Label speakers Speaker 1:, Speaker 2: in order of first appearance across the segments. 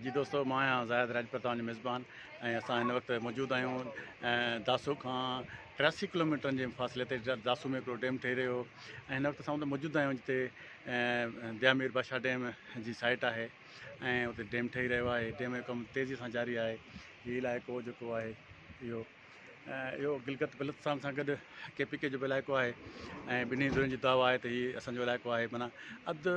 Speaker 1: جي دوستو مان آهيان زاهد راڄپر توهان جو ميزبان ۽ اسان هن وقت موجود آهيون داسو کان 83 ڪلوميٽرن جي فاصلي تي داسو ۾ هڪڙو ڊيم ٺهي رهيو هو ۽ هن وقت اسان اتي موجود آهيون جتي ديامير بادشاهه ڊيم جي سائيٽ آهي ۽ اتي ڊيم ٺهي رهيو آهي ڊيم جو ڪم تيزي سان جاري آهي هي علائقو جيڪو آهي اهو اهو گلگت بلتستان سان گڏ ڪي پي ڪي جو به علائقو آهي ۽ ٻنهي ڌرين جي دعويٰ آهي ته هي اسانجو علائقو آهي معنيٰ اڌ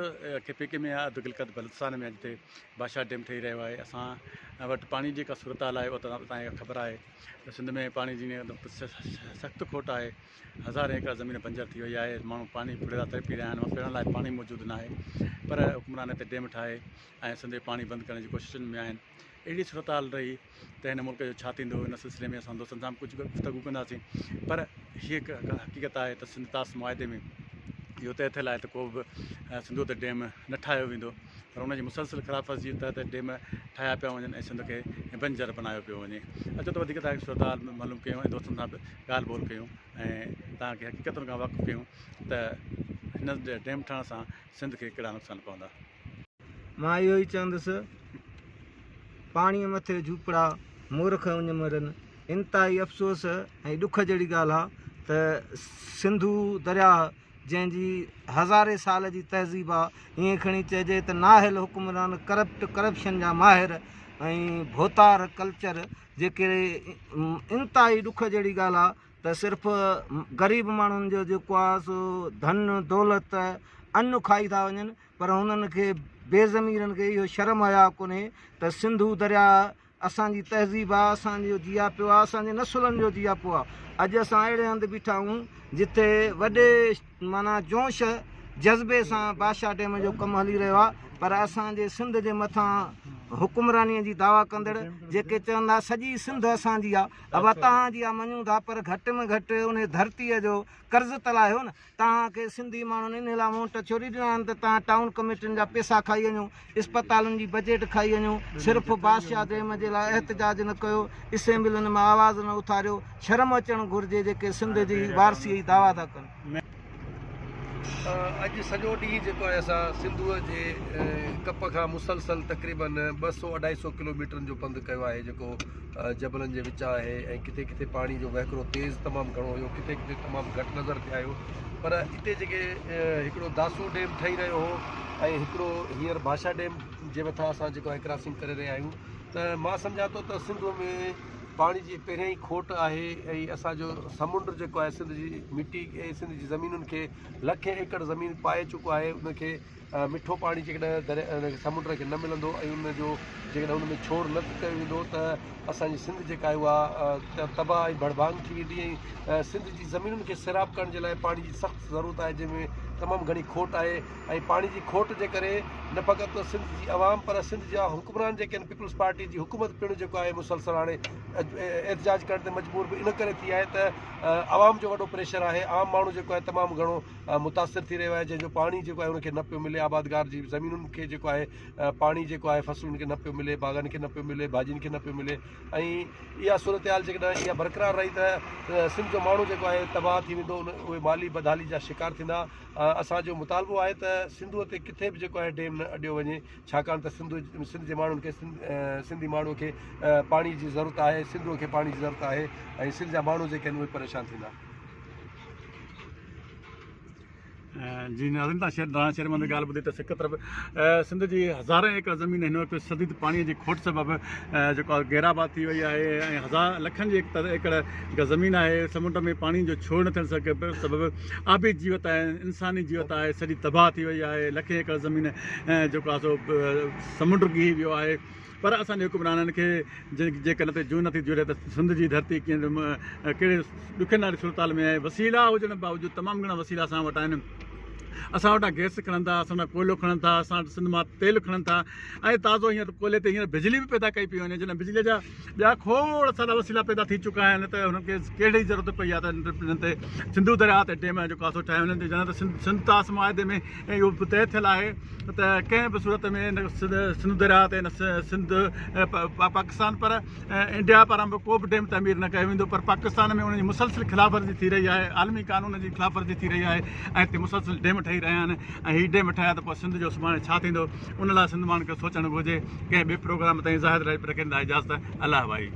Speaker 1: ڪي پي ڪي ۾ آهي اڌ گلگت بلتستان ۾ آهي جتي بادشاهه ڊيم ٺهي رهيو آهي اسان وٽ پاڻي جي جيڪا صورتحال آهي اها توهان کي خبر آهي ته سنڌ ۾ پاڻي جي سخت کوٽ آهي هزارين ايڪڙ زمين بنجر ٿي وئي آهي ماڻهو پاڻي ڦڙي لاء تڙپي رهيا آهن پيئڻ لاء پاڻي موجود ناهي پر حڪمران هتي ڊيم ٺاهي ۽ سنڌ جو پاڻي بند ڪرڻ جي ڪوششن ۾ آهن اهڙي صورتحال رهي ته هن ملڪ جو ڇا ٿيندو ان سلسلي ۾ اسان دوستن سان به ڪجهه گفتگو ڪنداسين پر هيء هڪ حقيقت آهي ته سنڌ طاس معاهدي ۾ اهو طئي ٿيل آهي ته ڪو به سنڌوء تي ڊيم نه ٺاهيو ويندو پر ان جي مسلسل خلاف ورزي تحت ڊيم ٺاهيا پيا وڃن ۽ سنڌ کي بنجر بنايو پيو وڃي. اچو ته وڌيڪ توهان کي صورتحال معلوم ڪيون ۽ دوستن سان به ڳالهه ٻولهه ڪيون ۽ توهان کي حقيقتن کان واقف ڪيون ته هن ڊيم ٺهڻ سان سنڌ کي ڪهڙا نقصان پوندا.
Speaker 2: مان اهو ئي چوندس، پاڻيء مٿي جهوپڙا، مورک اڃ مرن. انتهائي افسوس ۽ ڏک جهڙي ڳالهه آ ته سنڌو درياهه جنهن جي هزارين سال جي تهذيب آ، ائين کڻي چئجي ته نااهل حڪمران، ڪرپٽ، ڪرپشن جا ماهر ۽ ڀوتار ڪلچر جيڪي انتهائي ڏک جهڙي ڳالهه آ ته صرف غريب ماڻهن جو جيڪو آ سو ڌن دولت ان کائي ٿا وڃن پر هنن کي بي ضميرن کي اهو شرم حياء ڪونهي ته سنڌو درياء اسان جي تهذيب آ، اسان جو جياپو آ، اسان جي نسلن جو جياپو آ. اڄ اسان اهڙي هنڌ بيٺا آهيون جتي وڏي معنيٰ جوش جذبي سان بادشاهه ڊيم جو ڪم هلي رهيو آ پر اسان جي سنڌ جي مٿان حڪمراني جي دعويٰ ڪندڙ جيڪي چون ٿا سڄي سنڌ اسان جي آ، ابا توهان جي آ مڃون ٿا پر گهٽ ۾ گهٽ انهي ڌرتيء جو قرض ته لاهيو نه. توهان کي سنڌي ماڻهن انهي لاء ووٽ ڇوڙي ڏنا آهن ته توهان ٽائون ڪميٽين جا پيسا کائي وڃو، اسپتالن جي بجيٽ کائي وڃو، صرف بادشاهه ڊيم جي لاء احتجاج نه ڪيو، اسيمبلين ۾ آواز نه اٿاريو، شرم اچڻ گهرجي جيڪي سنڌ جي وارثي جي دعويٰ ٿا ڪن.
Speaker 3: اڄ سڄو ڏينهن جيڪو آهي اسان سنڌوء جي ڪپ کان مسلسل تقريبن ٻه سو اڍائي سو ڪلوميٽرن جو پنڌ ڪيو آهي جيڪو جبلن جي وچان آهي ۽ ڪٿي ڪٿي پاڻي جو وهڪرو تيز تمام گهڻو هيو ڪٿي ڪٿي تمام گهٽ نظر ٿي آيو پر اتي جيڪي هڪڙو داسو ڊيم ٺهي رهيو هو ۽ هڪڙو هينئر ڀاشا ڊيم جي مٿان اسان جيڪو آهي ڪراسنگ ڪري رهيا آهيون ته مان سمجهان ٿو ته سنڌو ۾ پاڻي جي پهريان ئي کوٽ آهي ۽ اسانجو سمنڊ جيڪو آهي سنڌ جي مٽي ۽ سنڌ جي زمينن کي لکين ايڪڙ زمين پائي چڪو آهي ان کي مٺو پاڻي جيڪڏهن دريا سمنڊ کي نه ملندو ۽ ان جو جيڪڏهن ان ۾ ڇوڙ نه ڪيو ويندو ته اسان جي سنڌ جيڪا آهي اها تباهه ۽ ڀڙڀانگ ٿي ويندي ۽ سنڌ جي زمينن کي سيراب ڪرڻ جي لاء پاڻي جي سخت ضرورت آهي جنهن ۾ تمام گهڻي کوٽ آهي ۽ پاڻي جي کوٽ جي ڪري نه فقط سنڌ جي عوام پر سنڌ جا حڪمران جيڪي آهن پيپلز پارٽي جي حڪومت پڻ جيڪو آهي مسلسل هاڻي احتجاج ڪرڻ تي مجبور به ان ڪري ٿي آهي ته عوام جو وڏو پريشر آهي عام ماڻهو جيڪو آهي تمام گهڻو متاثر ٿي رهيو آهي جنهن جو پاڻي جيڪو آهي ان کي نه پيو ملي آبادگار جي زمينن کي جيڪو آهي پاڻي جيڪو آهي فصلن کي نه پيو ملي باغن کي نه پيو ملي ڀاڄين کي نه پيو ملي ۽ اها صورتحال جيڪڏهن اها برقرار رهي ته سنڌ جو ماڻهو جيڪو آهي تباهه ٿي ويندو اهي مالي بدحالي جا شڪار ٿيندا اسان جو مطالبو آهي ته سنڌوء تي ڪٿي به جيڪو آهي ڊيم نه اڏيو وڃي ڇاڪاڻ ته سنڌ سنڌ جي ماڻهن کي سنڌي ماڻهو کي پاڻي جي ضرورت آهي سنڌوء کي پاڻي جي ضرورت آهي ۽ سنڌ جا ماڻهو جيڪي آهن اهي پريشان ٿيندا.
Speaker 1: جي ناظرين تان شير راڻا شير محمد ڳالهه ٻڌي ته سڪ طرف سنڌ جي هزارين ايڪڙ زمين هن وقت شديد پاڻي جي کوٽ سبب جيڪو آهي غير آباد ٿي وئي آهي ۽ هزار لکن جي ايڪڙ جيڪا زمين آهي سمنڊ ۾ پاڻي جو ڇوڙ نه ٿيڻ سبب آبي جيوت آهي انساني جيوت آهي سڄي تباهه ٿي وئي آهي لکين ايڪڙ زمين جيڪو آهي سو سمنڊ ڳهي ويو آهي پر اسان جي حڪمرانن کي جيڪڏهن تي جون نٿي جڙي ته سنڌ جي ڌرتي ڪيئن ڪهڙي ڏکين واري صورتحال ۾ آهي وسيلا هجڻ باوجود تمام گهڻا وسيلا اسان وٽ آهن اسان وٽان گئس کڻن ٿا اسان وٽان ڪوئلو کڻن ٿا اسان وٽ سنڌ مان تيل کڻن ٿا ۽ تازو هينئر ڪوئلي تي هينئر بجلي به پيدا ڪئي پئي وڃي جڏهن بجلي جا ٻيا کوڙ سارا وسيلا پيدا ٿي چڪا آهن ته هنن کي ڪهڙي ضرورت پئي آهي ته هنن تي سنڌو درياء تي ڊيم جو ڪاسو ٺاهيو وڃن جڏهن ته سنڌ طاس معاهدي ۾ اهو به طئي ٿيل آهي ته ڪنهن به صورت ۾ نه سنڌو درياء تي نه سنڌ پاڪستان پر انڊيا پاران به ڪو به ڊيم تعمير نه ڪيو ويندو پر پاڪستان ۾ ان جي مسلسل خلاف ورزي ٿي رهي آهي عالمي قانون جي خلاف ورزي ٿي رهي آهي ۽ هتي مسلسل ڊيم ٺاهيا. ٺهي رهيا آهن ۽ هي ڊيم ٺهيا ته پوء سنڌ جو سڀاڻي ڇا ٿيندو ان لاء سنڌ ماڻهن کي سوچڻ گهرجي. ڪنهن ٻئي پروگرام تائين زاهد راڄپر کي ڏيندا اجازت الله وائي.